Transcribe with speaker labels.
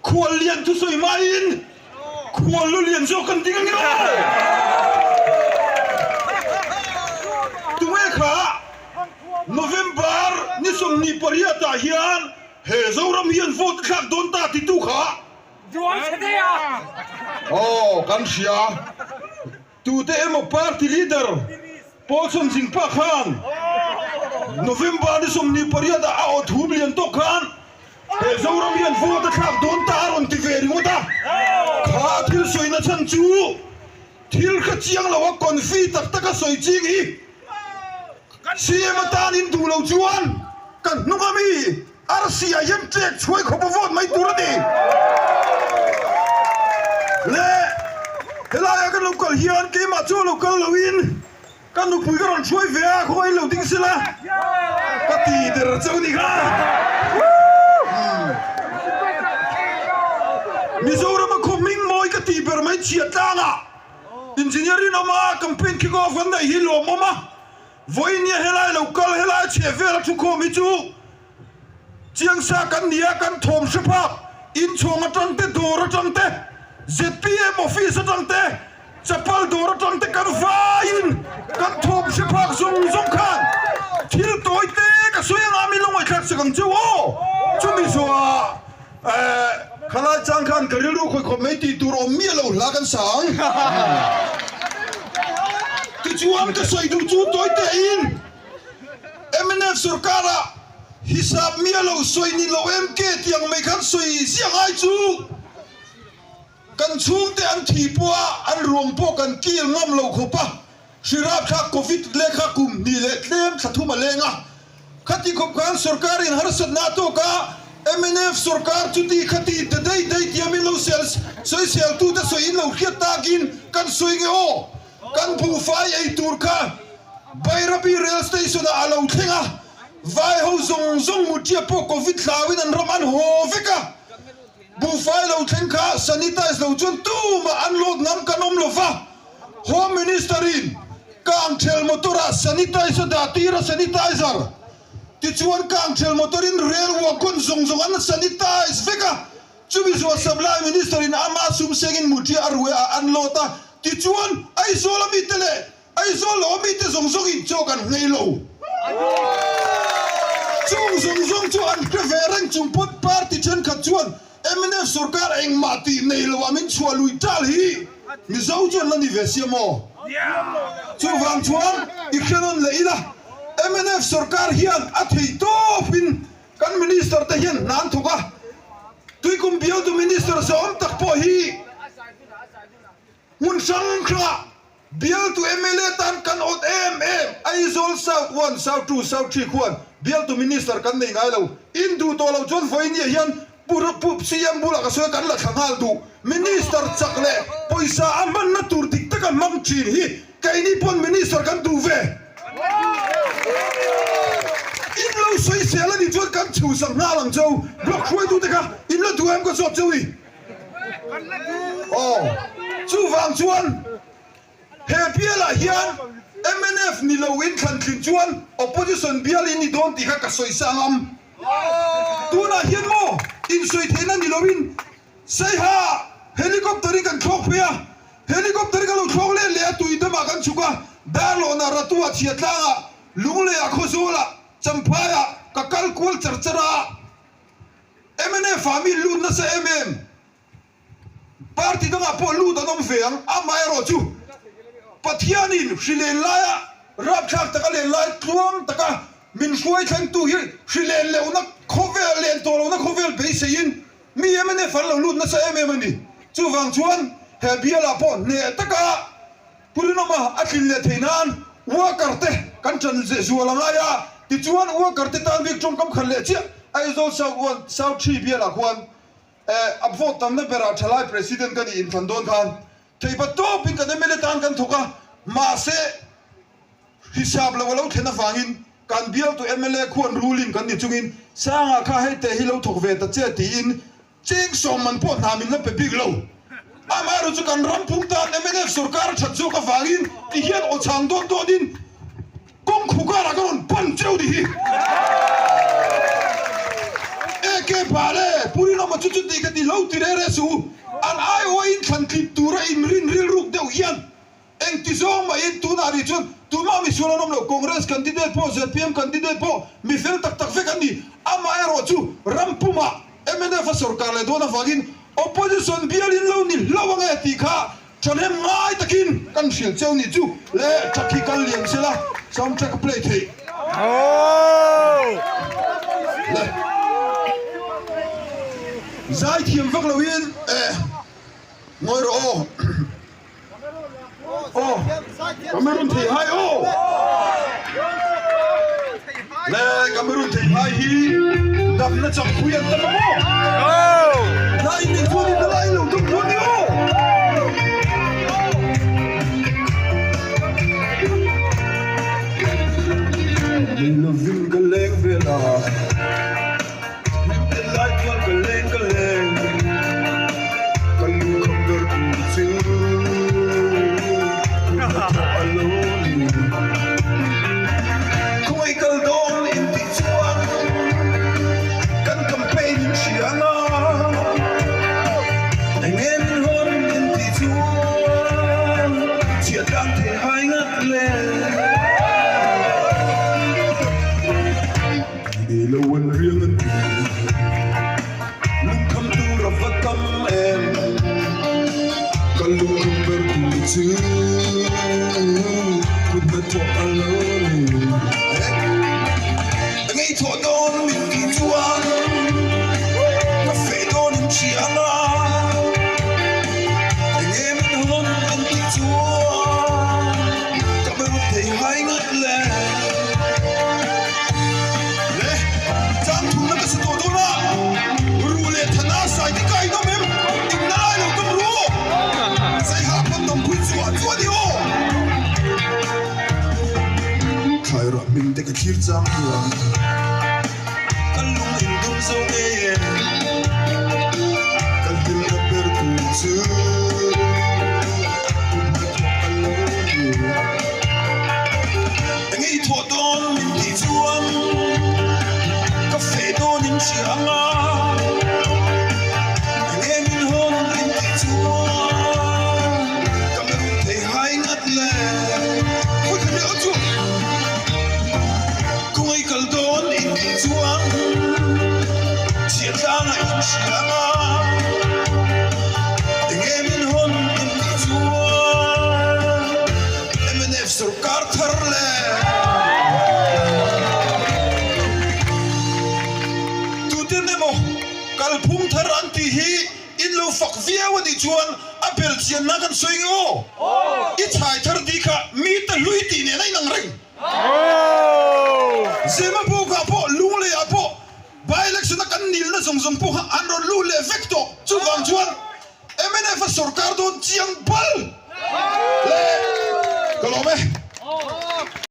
Speaker 1: Khual lian thusawi maiin khual lu lian zawk kan ding ange aw! Tunge kha November ni 28 ah hian he Zoram hian vote a thlak dawn ta titu kha? Aw kan hria. Tute emaw party leader Paulson Zingpa khan November ni 28 ah a aw thum lian tawk khan he Zoram hian vote a thlak dawn ta a rawn ti ve ringawt a. Kha thil sawina chhan chu thil hre chiang lo a confi tak tak a sawi ching hi CM atan in duh lo chuan ka hnung a mi Arsi ah hian ṭek chhuai khawp a vote mai tur a ni. Le helaiah kan lo kal hian keimah chu a lo kal loin ka nupui ka rawn hruai ve a, khawngaih in lo ding sela ka ti der chauh ni kha. Mizorama khaw hming mawi ka tih ber mai chhia tlangah Engineer Rinawma campaign kick off kan neih hi lawmawm a. Vawinia helai lo kal helai chheh vel a thukhawm hi chu Chiangsa kan ni a, kan thawm hre phak inchhawng atang te, dawr atang te, zpm office atang te, chapal dawr atang te kan vaiin kan thawm hre phak zawng zawng khan thil tawi te ka sawi anga mi lo ngaihthlak sak ang cheu aw. Chumi zawhah eh khalai chang khan ka rilru khawi khawp mai tih tur awm miah lo hla kan sa ang. Tichuan ka sawi duh chu tawi tein mnf sorkara hisap miah lo sawi ni lo MK tiang mai khan sawi ziah ngai chu kan chhungte an thi pawh a, an ruang pawh kan kil ngam lo khawp a, hri rapthlak covid lehkha kum hnih leh tlem thla thum a leng a. Khati khawp khan sorkarin harsatna a tawk a, mnf sorkar chuti khati ta dei dei tia min lo sel sawiseltute sawiin lo hriat takin kan sawi nge aw? Kan buhfai ei tur kha Bairabi Rail Station ah a lo thleng a, vai ho zawng zawng mutia pawh Covid hlauin an ram an haw vek a, buhfai lo thleng kha sanitize lo chuan tumah an load ngam kan awm lo va, Home Minister in kangthel motor ah sanitize a dah tir a, sanitizer tichuan kangthel motor in rail wagon zawng zawng an sanitize vek a, Chumi zuah Supply Minister in ama sum sengin mutia a rue a an load a, tichuan Aizawl a mite leh Aizawl lo a mite zawng zawng in chaw kan nghei lo. Chung zawng zawng chu an hre ve reng chung pawt party thenkhat chuan mnf sorkar engmah tih nei lo a min chhuah lui tal hi Mizo chuan la ni ve sia maw? Chuvang chuan i hre nawn leh ila mnf sorkar hian a thei tawp in Kan Minister te hian hna an thawk a, Tuikum bialtu Minister zawm tak pawh hi hmun hrang hrangah bialtu mla tan kan awt em em. Aizawl South One, South Two, South Three khuan bialtu Minister kan nei ngai lo. In duh tawh loh chuan vawinia hian Pu Pu CM bulah ka sawi a kan la thla nghal duh. Minister chak leh pawisa a hmanna tur dik taka hmang thin hi Keini pawn minister kan duh ve. In lo sawisel a nih chuan kan chhuhsak nghal ang cheu. Block hruaitute kha in la duh em ka zawt cheu i? Aw, chuvang chuan he bialah hian mnf ni lo in thlan thlin chuan opposition bial in ni dawn tih kha ka sawisa ngam. Tunah hian maw insawi theihna ni loin Saiha helicopter in kan thlawk phei a, helicopter in kan lo thlawk let leh a, tui damah kan chhuk a, Darlawnah, Ratuah, Chhiatlangah, Lungleiah, Khawzawlah, Champhaiah ka kal kual char char a, mnf ah mi lut nasa em em, party dangah pawh lut an awm ve ang, amaherawh chu Pathianin hri len laia rapthlak taka len lai tluang taka min hruai thlengtu hi hri len lohna khawvel len tawh lohna khawvel beiseiin Mi mnf an lo lut nasa em em a ni. Chuvang chuan he bialah pawh hneh taka Pu Rinawma a tlin leh theih nan worker te kan ṭan zual a ngai a. Tichuan worker te tan bik tawngkam khat leh chiah Aizawl South one, South three bialah khuan a vote tamna berah ṭhalai President ka nih inthlan dawn khan theipa tawpin kan mla tan kan thawk a, mahse, Hisap lo a lo thlen avangin kan bialtu mla khuan ruling kan ni chungin Sanga kha hei teh hi lo thawk ve ta che tiin cheng sawm man pawh hna min la pe bik lo. Amaherawhchu kan ram phung tan mnf sorkar a that zawk avangin ti hian aw chhang dawt dawtin kawng khu karah ka rawn pan cheu ni hi. AK Bale, Pu Rinawma. emaw chu chuti ka ti lo ti reh reh suh u. An aiawha inthlan tlip tura inrin rilruk deuh hian Engti zawng mahin tunah rih chuan tumah misual an awm lo, Congress candidate pawh zpm candidate pawh mi fel tak tak vek an ni. Amaherawh chu ram pumah mnf a sorkar leh dawn avangin opposition bial in lo ni hlauh ange tih kha thahnem ngai takin kan hrilh cheu nih chu le truck hi kal lian sela sound track a play theih le zaithiam vak loin eh ngawi rawh aw. Aw, Cameroon thei hai aw. Le Cameroon thei hai hi damna chakpui an tam a maw? Na in nei chuan in la in lo dum dawn ni aw. Nei lovin ka leng vel a. Hlim tel lai chuan ka leng ka leng Ka lukham ber tur chu Hun hnathawh a lo ni Khawngaih kal dawn in tih chuan Kan campaign in hria anga Eng em in hawn in tih chuan Chhiat tlang thei hai ngat le. Ni lo an riang an ti Lungkham tur a va tam em Ka lungkham ber tur chu Kut hnathawh a lo ni Ngei thawh dawn min tih chuan Ka feh dawn in hria anga Enge min hawn an tih chuan Ka berut thei hai ngat le. Le, chang thumna ka sa tawh dawn a, ruh leh thana sai te ka inawm em? Inna lai lo tum ru aw! Saiha pawn dawmpui chuah chuah ni aw! Thlairah hming te ka thlir chang hian ka lung in dum zo ngei e, ka hlimna ber tur chu kut hnathawk a lo ni. Enge i thawh dawn min tih chuan ka feh dawn in hria anga, enge min hawn min tih chuan ka melh thei hai ngat le. Khawi kha leh aw chu khawngaih kal dawn in tih chuan chhiatlangah in hria anga, enge min hawn min tih chuan mnf Sorkar thar le tuten emaw kalphung thar an tih hi in lo fak viau a nih chuan a bel chianna kan sawi nge aw? I chhai thar tih kha mite hlui tih nen a inang reng. Zemabawkah pawh Lungleiah pawh by-election a kan nilna zawng zawng pawh kha an rawn lut leh vek tawh. Chuvang chuan mnf a sorkar dawn chiang bal le ka lawm e.